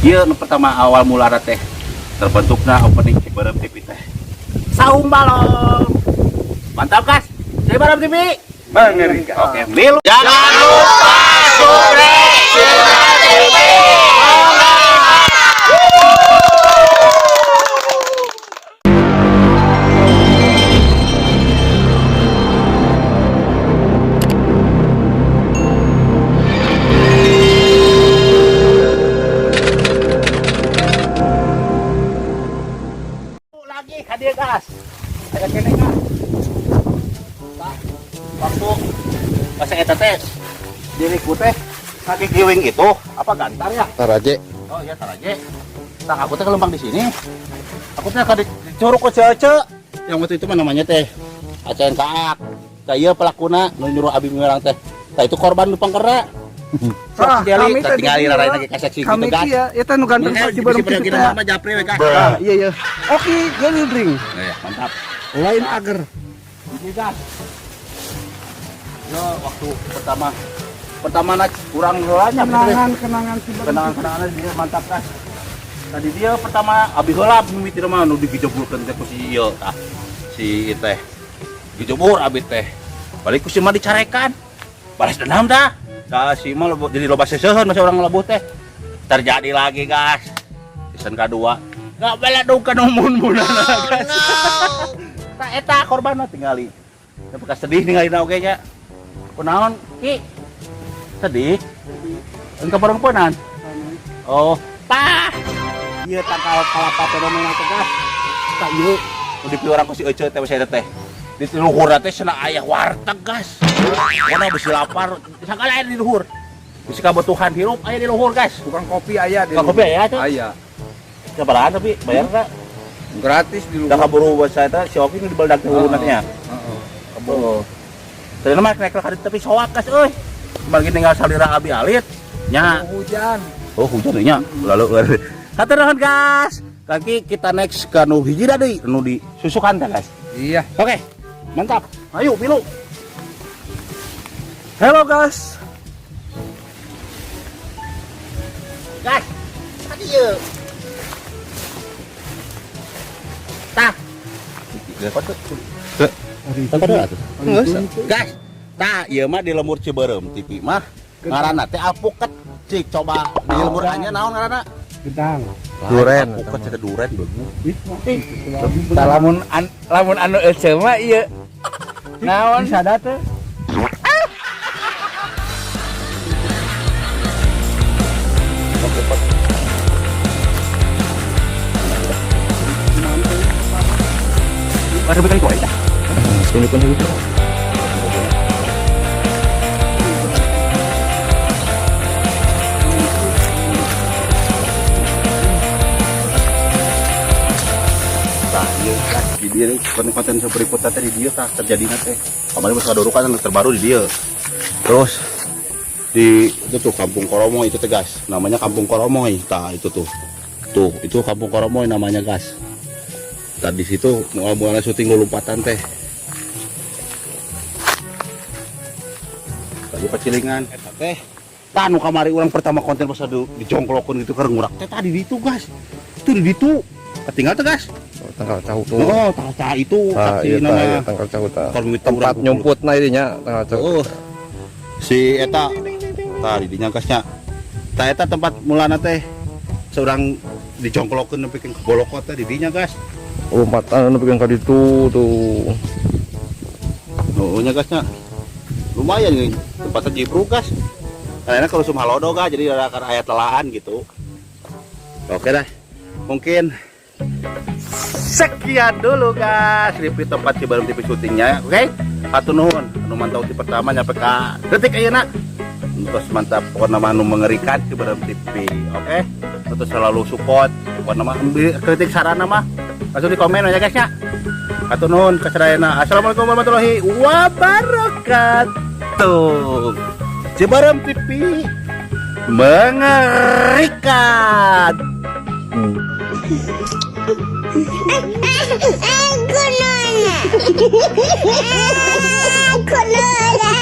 Ieu nu pertama awal mulana teh terbentukna opening Cibeureum TV teh. Saung Balong. Mantap, guys. Cibeureum TV Mengerikan. Oke, milu. Jangan lupa subscribe Cibeureum TV. Lagi hadir, gas. Ada kene, gas. Tah, waktu pas eta teh diriku teh kaki kiwing itu apa gantar ya? Taraje. Oh iya, taraje. Nah, aku teh kelempang di sini. Aku teh kadi dicuruk ke cece. Yang waktu itu mah namanya teh Acen Kaak. Tah ieu pelakuna nu nyuruh abi miurang teh. Tah itu korban nu pangkera. Ah, Sok kami teh tinggali di dieu. raraina ge kaseksi Kami gitu, gas. kieu, eta nu ganteng Ini Cibeureum bisi TV teh. teh. Mah japri we, gas. Ah, iya iya. Oke, jadi drink. Eh, mantap. Lain agar. Ini gas. Yo, waktu pertama pertama nak kurang heulanya. Kenangan kenangan Cibeureum. Kenangan-kenangan dia mantap, gas. Tadi dia pertama abi heula mimiti mah nu digejeburkeun teh ku si ieu tah. Si ieu teh. Gejebur abi teh. Balik ku si mah dicarekan. Balas dendam dah. Tah si mah jadi loba seseuheun masih orang ngelebuh teh. Terjadi lagi, gas. Season kedua. Gak bela dong kan mun-munan, gas. Tah eta korban mah tingali. Bekas sedih ningali oge nya. Kunaon, Ki? Sedih? Engke perempuanan? Oh, tah. Ieu tangkal kalapa fenomena teh, gas. Tah ieu nu dipiwarang ku si Ece teh saya teh. Di luhur teh cenah aya warteg, gas. Pokona bisi lapar, sagala aya di luhur. Bisi kabutuhan hirup aya di luhur, gas. Tukang kopi aya di Tukang kopi aya teh? Aya. Sabarahan tapi bayar teh? Gratis di luhur. Da kaburu saya teh si Oki nu dibeledak teh hulu nya. Heeh. Oh. Tadi mah naik ka tapi soak, gas euy. Bagi tinggal salira abi alit nya. Oh, hujan. Oh, hujan nya. Lalu hatur nuhun, gas. Kaki kita next ke nu hiji deui nu di susukan teh, gas. Iya. Oke. Mantap. Ayo, milu. Hello, guys. Gas. Tadi ieu. Tah. Gas. Tah, ieu mah di lembur Cibeureum TV mah ngaranna teh alpuket. Cik coba di lembur anya naon ngaranna? Gedang. Duren. Alpuket cenah duren beugu. Tah lamun anu ece mah ieu. Naon? Bisa ada teh. Ada bekali kok dah. Tunjukkan dulu. Tah, ieu gas di dieu konten-konten berikutnya teh di dieu tah terjadi teh. Kemarin pas kadorukan anu terbaru di dieu. Terus di itu tuh Kampung Koromoy itu teh, gas. Namanya Kampung Koromoy. Tah itu tuh. Tuh, itu Kampung Koromoy namanya, gas. Tadi situ mulai syuting lompatan teh. Tadi pacilingan eta teh. Tah nu kamari urang pertama konten pas adu dijongklokeun gitu keur ngurak teh tadi di ditu, gas. Itu di ditu. Ketinggal teh, gas. Oh, tangkal cahu tuh. Oh, tah itu Tah, saksi iya, tah, nama. iya, tangkal cahu tah. Kalau mimiti Tempat urang nyumput na nya tangkal cahu. Oh. Si eta tah di dinya gasnya. Tah eta tempat mulana teh seorang dijongklokeun nepi ka bolokot teh di dinya, gas. Lompatan anu bikin ka ditu tuh. Oh, nya gasnya. Lumayan nih tempatnya jibruk, gas. Karena kalau sum halodo, gas, jadi ada kan aya telaan gitu. Oke dah. Mungkin sekian dulu, guys, review tempat Cibeureum TV syutingnya, oke? Hatur nuhun anu mantau di pertama nyampe ka detik ayeuna. Terus mantap pokoknya mah anu mengerikan Cibeureum TV, oke? Terus selalu support, pokoknya mah ambil kritik saran mah langsung di komen aja, guys, ya. Hatur nuhun kasadayana. Assalamualaikum warahmatullahi wabarakatuh. Cibeureum TV mengerikan. Kunana. Kunana.